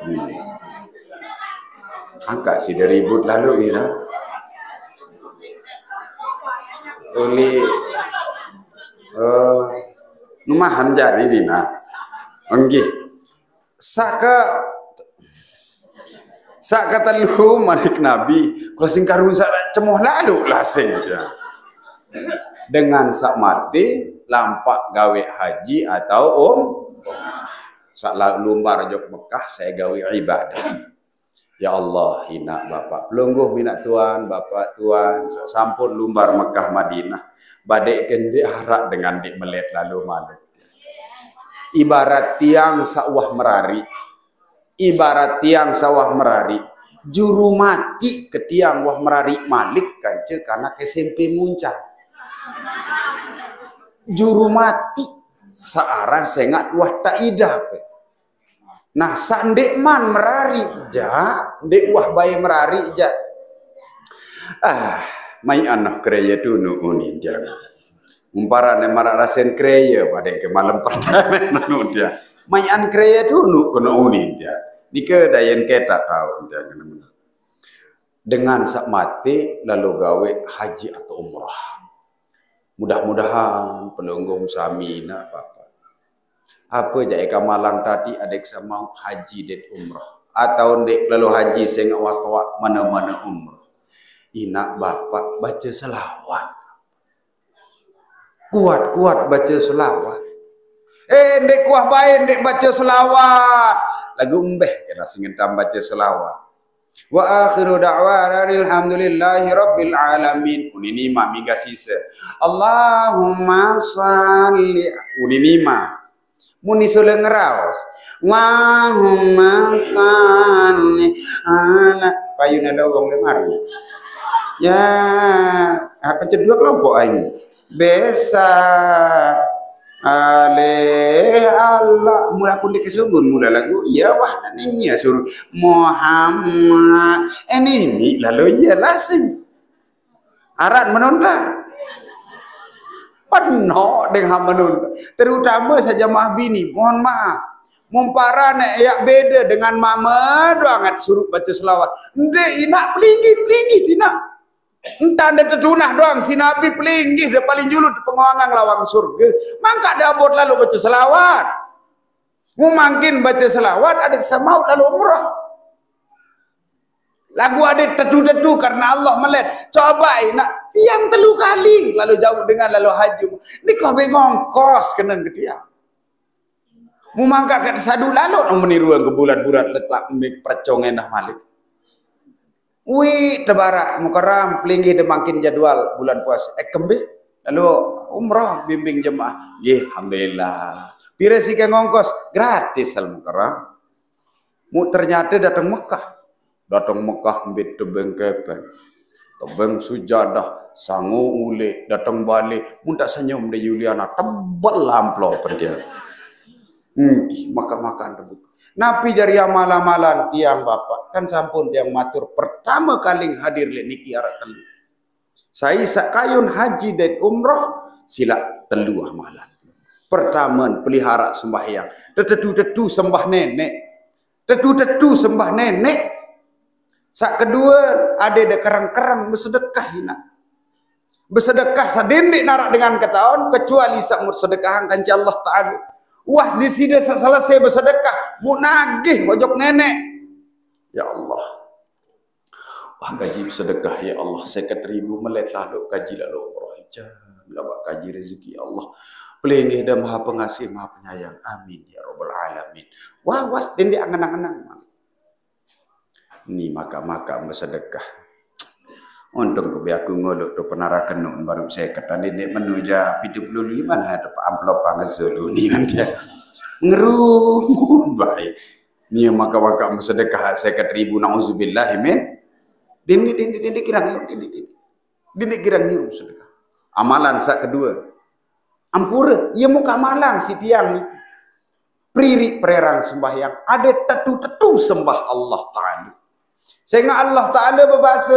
Hmm. Angkaq side ribut lalo, ina. Uli, eh, numahan jari dina. Nggih. Saq ke-, saq ketelu manik Nabi, kalau sing karun saq cemoh lalu lah sing, ya. Dengan saq mate, lampaq gawe haji atau um-, saq la-, lumbar ojok Mekah, sai gawe ibadah. Ya Allah, inaq Bapak pelungguh minaq tuan, Bapak tuan, saq sampun lumbar Mekah Madinah, badeq ke ndeq araq dengan ndeq melet lalo malik. Ibarat tiang saq wah merariq. Ibarat tiang saq wah merariq. Juru matiq ke tiang wah merariq malik kance kanak S M P Muncar. Juru matiq saq aran sengaq wah taq idap. Nah, saq ndeqman merariq jaq, ndeq wah bae merariq jaq. Ah, maiqan noh kereye tunuq unin jaq. Umparan ne maraq rasen kereye, padeq ke malem pertama nanu dia. Maiqan kereye tunuq kene unin dia. Nike dayen ketak tao dia kene. Dengan saq mate lalo gawe haji atau umrah. Mudah-mudahan pelungguh sami inaq Bapak. Ape jaq ika malang tadi adeq saq mauq haji dait umrah? Atau ndeq lalo haji sengaq wah toaq mane-mane umrah. Inak bapak baca selawat. Kuat-kuat baca selawat. Eh, ndeq kuah bae ndeq baca selawat. Laguq embeh kena sing ngentam baca selawat. Wa akhiru da'wana alhamdulillahi rabbil alamin. Unin imam mingga sise. Allahumma shalli. Unin imam. Muni sole ngeraos. Allahumma shalli ala. Payune lowong le mari. Ya, apa cedua kelompok aing? Besa. Ale Allah, mula kundik kesugun, mula lagu, iya wah, nani ya suruh Muhammad. Eh, nini lalu iya lasing. Aran menonta. Penuh dengan menonta. Terutama saq jamaah bini, mohon maaf. Mumpara nek yak beda dengan mama doanget suruh baca selawat. Ndeq inak pelinggih, pelinggih inak. Entah ndeq tetunah doang, si Nabi pelinggih de paling julud pengoangan lawang surga. Mangkaq de abot lalu baca selawat. Mu mangkin baca selawat, adeq saq mauq lalu umrah. Laguq adeq tetu-tetu karena Allah melet. Coba inak, tiang telu kali lalu jauh dengan lalu haji. Ni kau bengong kos keneng ke tiang. Mu mangkaq kat sadu lalu nang meniruan ke bulat-bulat letak mik percong endah malik. Wi, tebarak Mukarram, pelinggih de mangkin jadwal bulan puasa. Eh, kembe? Lalu umrah bimbing jemaah. Nggih, alhamdulillah. Pire sike ngongkos? Gratis, Al Mukarram. Mu ternyata dateng Mekah. Dateng Mekah mbit tebeng kepeng. Tebeng sujadah, sangu uleq, dateng bale, mun tak senyum de Yuliana, tebel amplop dia. Nggih, makan-makan tebuk. Napi jari amalan-amalan tiang bapak? Kan sampun tiang matur pertama kali hadir leq niki araq telu. Sai saq kayun haji dait umrah, silaq telu amalan. Pertama, pelihara sembahyang. Tetetu-tetu sembah neneq. Tetu-tetu sembah neneq. Saq kedue, ade de kereng-kereng besedekah inak. Besedekah saq dendeq naraq dengan ketaon, kecuali saq mut sedekahang kance Allah Ta'ala. Wah, di side saq selese besedekah, mut nagih ojok neneq. Ya Allah. Wah, kaji besedekah, ya Allah, seket ribu melet lalu kaji lalu umrah. Ijan, gawak kaji rezeki, ya Allah. Pelinggih de Maha Pengasih, Maha Penyayang. Amin, ya Rabbal Alamin. Wah, was, dendeq angen-angenang. Ni makaq-makaq besedekah. Untung ku be aku ngolok tu penara kenun baru seket. Tadi ndeq menu ja pitu puluh lima, nah, tepak amplop pangesul ni nanti. Ngerumun bae. Ni makaq-makaq besedekah seket ribu, nauzubillah, min. Dini, dini, dini kirang, dini, dini. Dini kirang niru sedekah. Amalan saq kedue. Ampure, ie muka malang si tiang niki. Pririq pererang sembahyang, ade tetu-tetu sembah Allah Ta'ala. Sehingga Allah Ta'ala bebase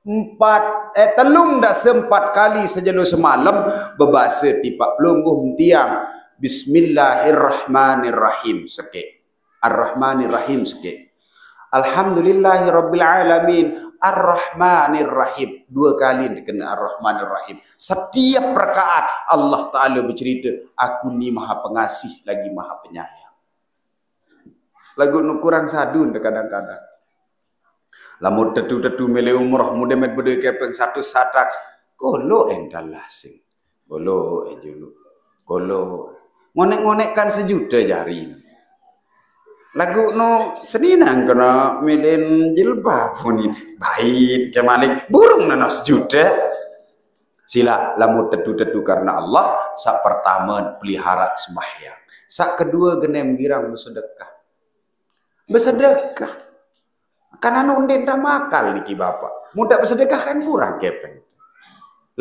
empat, eh, telung dase empat kali sejelo semalem, bebase tipaq pelungguh tiang, Bismillahirrahmanirrahim, sekeq. Ar-Rahmanir-Rahim sekeq. Alhamdulillahirabbil alamin. Ar-Rahmanir-Rahim. Dua kali dikena Ar-Rahmanir-Rahim. Setiap rakaat Allah Ta'ala bercerita, "Aku ni Maha Pengasih lagi Maha Penyayang." Laguq nu kurang sadun deh kadang-kadang. Lamun tetu-tetu mele umroh, mudemet bedoe kepeng satu satak, kolo endah lasing. Kolo, eh, julu. Kolo. Ngonek-ngonek kan sejuta jari. Laguq nu seninang kena milen jilbab pun bait ke malik. Burung neno sejuta. Sila, lamun tetu-tetu karena Allah, saq pertame pelihara sembahyang. Saq kedue genem girang besedekah. Besedekah. Kan anu ndeq ndah makal niki Bapak. Mun ndeq besedekah kan kurang kepeng.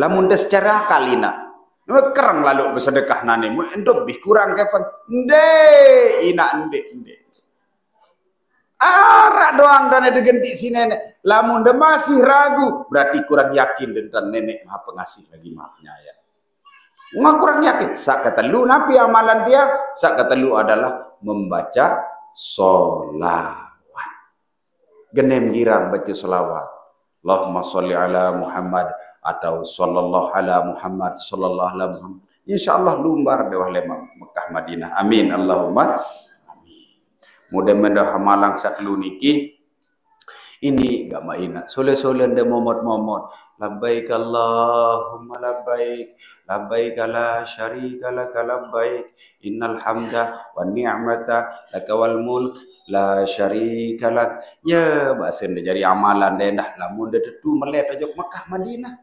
Lamun ndeq secara akal inak. Kereng lalu besedekah nane, mu entuk bih kurang kepeng. Ndeq, inak, ndeq, ndeq. Araq doang dane degentiq si neneq. Lamun de masih ragu, berarti kurang yakin tentang Neneq Maha Pengasih lagi Maha Penyayang. Nggak kurang yakin. Saq ketelu napi amalan tiang? Saq ketelu adalah membaca solawat. Genem girang baca solawat. Allahumma sholli ala Muhammad atau sallallahu ala Muhammad, sallallahu ala Muhammad. Insya Allah lumbar dewah lemaq Mekah Madinah. Amin. Allahumma amin. Mudah-mudahan malang saq telu niki Ini gama ina. Sole-sole nde momot-momot. Labbaik Allahumma labbaik. Labbaik la syarika laka labbaik. Innal hamda wa ni'mata laka wal mulk la syarika lak. Ya, basen nde jari amalan nde ndah. Lamun nde tetu melet ojok Mekah Madinah.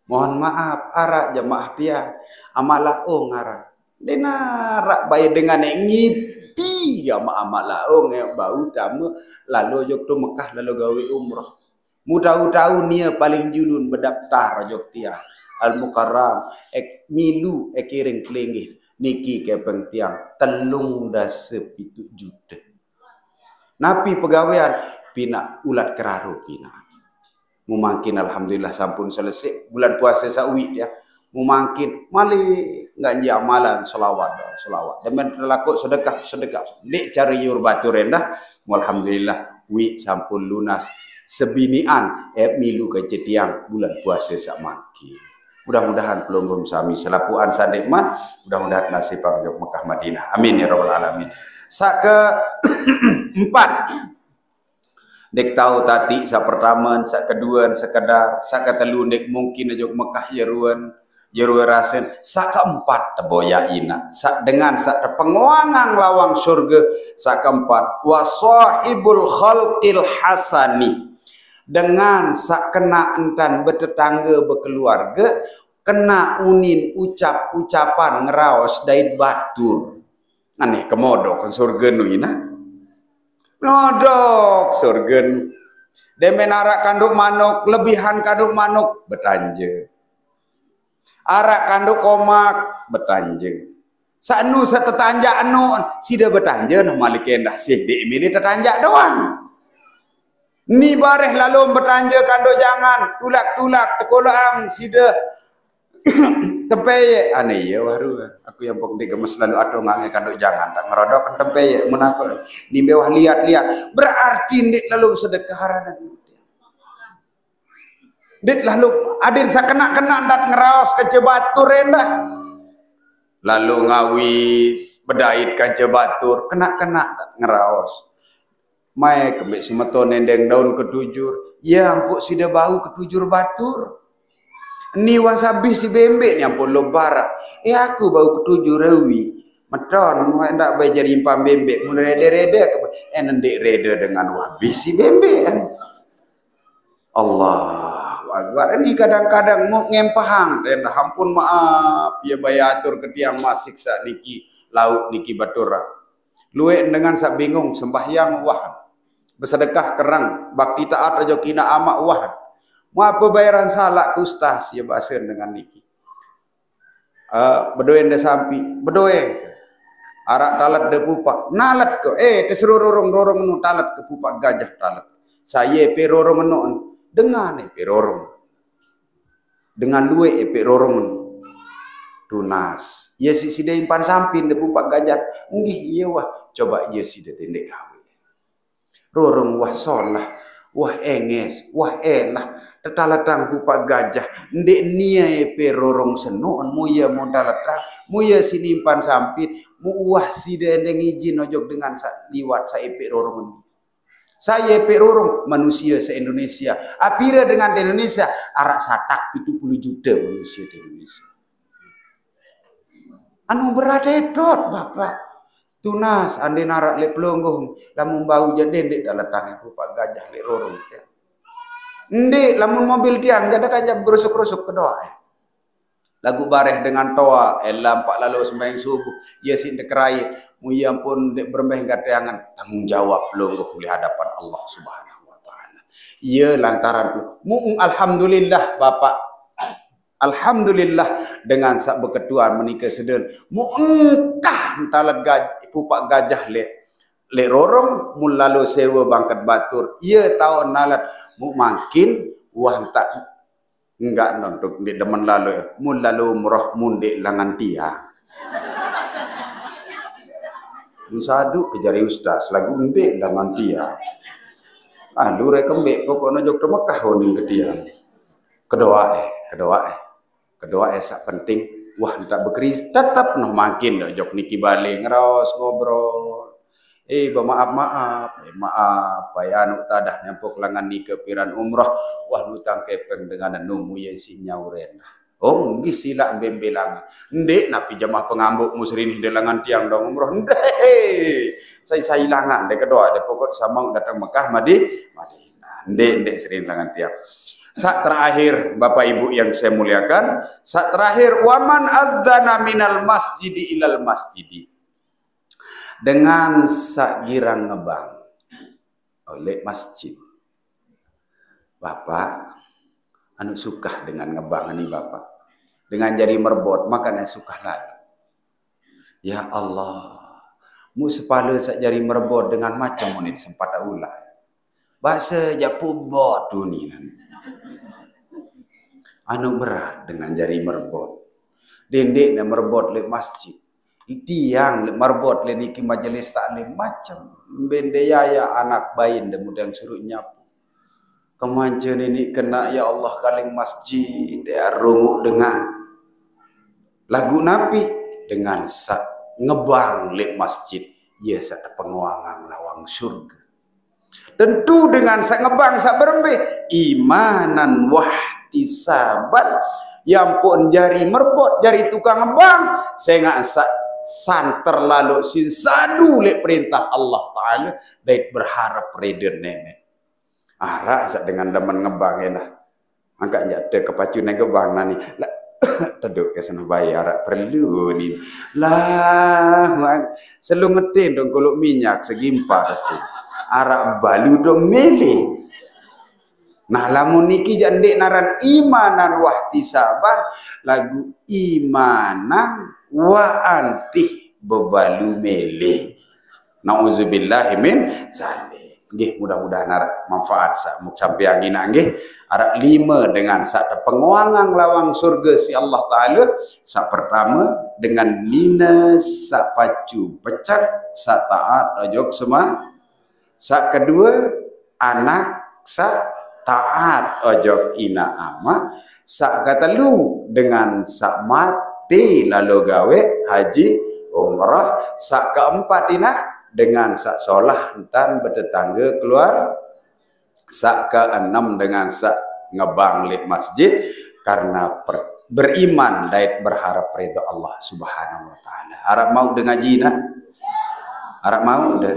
Mohon maaf, arak jemaah tiang. Amak laong arak. Nde narak bae dengan e ngipi amak-amak laong e bau tame lalo ojok to Mekah lalo gawe umroh. Mutau-tau nia paling julun bedaptar ojok tiang. Al-Mukarram, ek milu e kiring kelinggih. Niki kepeng tiang telung dase pitu jute. Napi pegawean? Pina ulat keraro pina. Mumangkin alhamdulillah sampun selesai bulan puasa sawi ya. Mumangkin mali nganji amalan selawat, selawat. Demen telakuk sedekah, sedekah. Ndik cari yur batur endah. Alhamdulillah, wi sampun lunas sebinian eh milu ke cetiang bulan puasa sak mangkin. Mudah-mudahan pelungguh sami selapuan sandek mat, mudah-mudahan nasib ojok Mekah Madinah. Amin ya rabbal alamin. Sak ke empat. Dek tahu tati sak pertama, sak kedua sekedar, sak ketelu dek mungkin ojok Mekah ya ruan, ya ruan rasen, sak keempat teboya ina, sak dengan sak tepenguangang lawang surga, sak keempat wa sahibul khalqil hasani, dengan sak kena entan betetangga bekeluarga, kena unin ucap-ucapan ngeraos dait batur. Aneh kemodok surga nu ina. Nodok surga nu. Demen arak kanduk manuk, lebihan kanduk manuk, betanja. Arak kanduk komak, betanja. Sanu setetanjak anu, sida betanja nah malik endah sih dek milih tetanjak doang. Ni bareh lalu betanja kanduk jangan, tulak-tulak, tekoloang, sida tempeyek. Aneh ya waru. Aku yang pok dek gemes lalu atau ngangai kanduk jangan, tak ngerodok tempeyek, menakut. Ni bewah lihat-lihat. Berarti ndik lalu sedekah ranan. Dit lalu adin sakena-kena ndat ngeraos kance batur endah. Lalu ngawis, bedait kance batur, kena-kena ndat ngeraos. Mai kembik semeton nendeng daun ketujur, ya ampuk sida bau ketujur batur. Ni wah sabih si bembek ni ampuk lo bara. Eh aku bau ketujur ewi. Meton, mai ndak bai jari impang bembek, mun rede-rede ke, eh nendik rede dengan wah bih si bembek kan. Allahu Akbar. Ini kadang-kadang mau ngempahang, dan ampun maaf, ya bayatur ke tiang masik sak niki, lauk niki batur. Luek dengan sak bingung, sembahyang wah. Besedekah kerang, bakti taat rajo kina amak wah. Mau apa bayaran salak ke ustaz, ya basen dengan niki. Uh, bedoe nda sampi, bedoe. Arak talet de pupak, nalet ke, eh, teseru rorong, rorong nu talet ke pupak gajah talet. Saya pe rorong eno, dengan eh pe rorong. Dengan luek eh pe rorong. Tunas. Ia si sida impan sampin de pupak gajah. Nggih, iya wah. Coba iya sida tendek gawe. Rorong wah solah, wah enges, wah elah, tetaletang pupak gajah, ndek niai pe rorong senoen muya modal letang, muya sinimpan sampit, mu wah sida endeng izin ojok dengan sa, liwat saepek rorong. Saepek rorong manusia se-Indonesia. Apira dengan Indonesia? Arak satak pitu puluh juta manusia di Indonesia. Anu berat etot, Bapak. Tunas, ande narak lek pelonggong, lamun bau jadi ndek dalam tangan pupak gajah lek rorong. Ndek, lamun mobil tiang, jadi kaja berusuk-rusuk ke doa. Lagu bareh dengan toa, elam pak lalu sembahyang subuh, ya sik ndekerai, muya pun ndek berembeh gateangan, tanggung jawab pelonggong di hadapan Allah Subhanahu wa Ta'ala. Ya lantaran tu, mu alhamdulillah, Bapak. Alhamdulillah, dengan sak beketuan menika seden. Mu engkah talet gaj, pupak gajah lek, lek rorong, mu lalu sewa bangket batur. Iya taun nalet, mu mangkin, wah tak enggak nontok di demen lalu, mu lalu merah mu ndek langan tiang. Mu sadu kejari ustaz, lagu ndek langan tiang. Ah, lu rekembek pokoknya jok ke Mekah oning ke tiang. Kedoa eh, kedoa eh. Kedoa eh sak penting, wah entak bekeris, tetap noh makin dah jok niki balik ngeraos ngobrol. Eh, bamaaf-maaf, eh, maaf, pai anu tadah nyampok langan nike piran umrah, wah nutang kepeng dengan numu ye si nyauren. Oh, nggih sila mbembe langan. Ndeq napi jamaah pengambuk musrini de langan tiang dong umrah. Ndeq. Sai-sai langan de kedoa de pokok samang datang Mekah Madi-, Madinah. Ndeq, ndeq sering langan tiang. Saq terakhir, Bapak Ibu yang saya muliakan, saq terakhir, waman adzana minal masjidi ilal masjidi. Dengan saq girang ngebang leq masjid. Bapak, anu sukah dengan ngebang ni Bapak. Dengan jari merbot, makanya sukah lalu. Ya Allah, mu sepale saq jari merbot dengan macem menit sempat ulah. Base jaq pubot duninan. Anu berat dengan jari merbot. Dendeqne merbot leq masjid. Tiang leq merbot leq niki majelis taklim macem. Mbe ndeq yaya anak bain de mudeng suruq nyapu. Kemance niniq kena, ya Allah, kaling masjid, ya runguq dengan. Laguq napi? Dengan saq ngebang leq masjid, ye saq tepengoangang lawang surge. Tentu dengan saq ngebang saq berembe? Imanan wahtisaban. Ye ampoqn jari merbot, jari tukang ngebang, sengaq saq santer laloq sin sadu leq perintah Allah Taala dait berharep rede Neneq. Araq saq dengan demen ngebang endah. Angkaq njaq te kepacu nengke bang nani. Lah, teduq ke senah bae araq perlu ni. Lah, wan, selung ngetin dong kuluq minyak segimpa tetu. Araq balu dong mele. Nah, lamun niki jaq ndeq naran imanan wahtisaban, laguq imanan wa antih bebalu mele. Nauzubillahi min zalik. Nggih, mudah-mudahan araq manfaat saq muq sampeang inaq nggih. Araq lime dengan saq tepengoangang lawang surge siq Allah Taala. Saq pertame, dengan nine saq pacu pecek, saq taat ojok sema-, saq kedue, anak saq taat ojok inaq amaq, saq ketelu dengan saq mate lalo gaweq haji umrah, saq keempat inaq dengan saq solah entan betetangge keluar, saq keenem dengan saq ngebang leq masjid karena per-, beriman dait berharep ridho Allah Subhanahu wa Taala. Araq mauq de ngaji nah? Araq mauq de?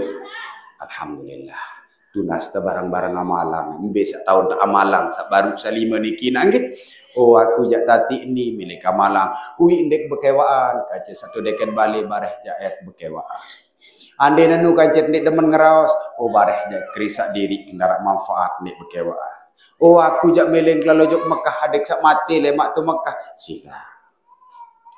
Alhamdulillah. Tunas te bareng-bareng amalang. Mbe saq taun te amalang, saq baruq salime niki nah nggih. Oh, aku jaq tatiq ni milik amalang. Uiq ndeq bekewaqan, kace satu deken bale bareh jaq et bekewaqan. Ande nenu kancet ndeq demen ngeraos, oh, bareh jaq kerisaq diriq ndaraq manfaat ndeq bekewaqan. Oh, aku jaq mele kelalo ojok Mekah, adeq saq mate lemaq to Mekah. Silaq.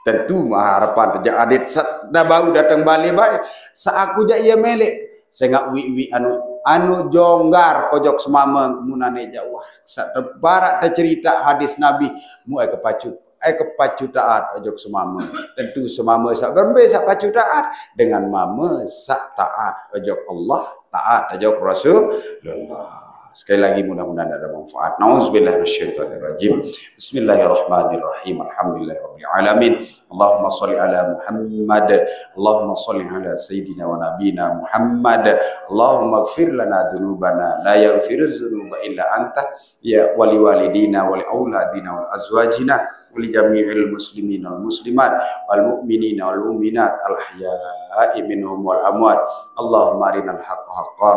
Tentu maharepan jaq adeq saq da bau dateng bale bae. Saq aku jaq ie mele. Sengaq uiq-uiq anu, anu jonggar kojok semame kemunane jaq wah. Saq teparaq tecerita hadis Nabi, muq ai kepacu, ai kepacu taat ojok semame. Tentu semame saq berembe saq pacu taat dengan mame saq taat ojok Allah, taat ojok Rasulullah. Sekali lagi, mudah-mudahan ada manfaat. Nauzubillahi minasyaitonirrajim. Bismillahirrahmanirrahim. Alhamdulillahirabbil alamin. Allahumma shalli ala Muhammad. Allahumma shalli ala sayyidina wa nabiyina Muhammad. Allahumma ighfir lana dzunubana la yaghfirudz dzunuba illa anta, ya wali walidina wali auladina wal azwajina wali jami'il muslimin wal muslimat wal mu'minin wal mu'minat al ahya'i minhum wal amwat. Allahumma arinal haqqa haqqa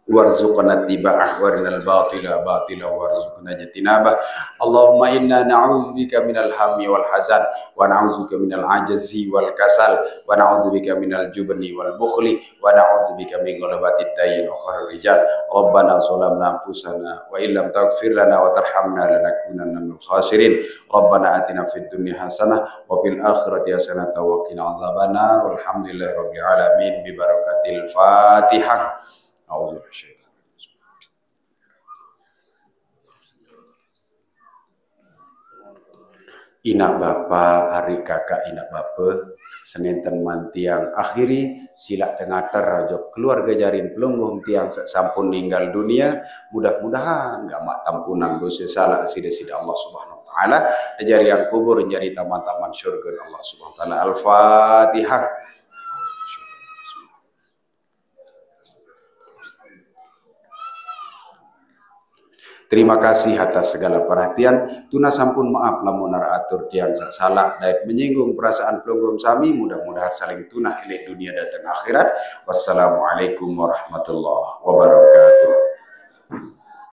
warzuqna ittiba'ah, wa arinal batila batila warzuqna ijtinabah. Allahumma inna na'udzubika minal hammi wal hazan, wa na'udzubika minal ajzi wal kasal, wa na'udzubika minal jubni wal bukhli, wa na'udzubika min ghalabatid dain wa qahrir rijal. Rabbana zalamna anfusana wa illam taghfir lana wa tarhamna lanakunanna minal khasirin. Rabbana atina fid dunya hasanah wa fil akhirati hasanah wa qina adzabannar. Walhamdulillahi rabbil alamin. Bi barakatil Fatihah. A'udzu billahi minasyaitonir rajim. Inaq bapa, ariq kakaq inaq bape, senenten man tiang akhiri, silaq tengater ojok keluarge jarin pelungguh tiang saq sampun ninggal dunie, mudah-mudahan gamaq tampunan dose salaq side-side Allah Subhanahu wa Ta'ala, tejariang kubur jari taman-taman syurga Allah Subhanahu wa Ta'ala. Al-Fatihah. Terima kasih atas segala perhatian. Tuna sampun maaf lamun ada atur tiang sasala dait menyinggung perasaan pelungguh sami. Mudah-mudahan saling tunah ilit dunia datang akhirat. Wassalamualaikum warahmatullahi wabarakatuh.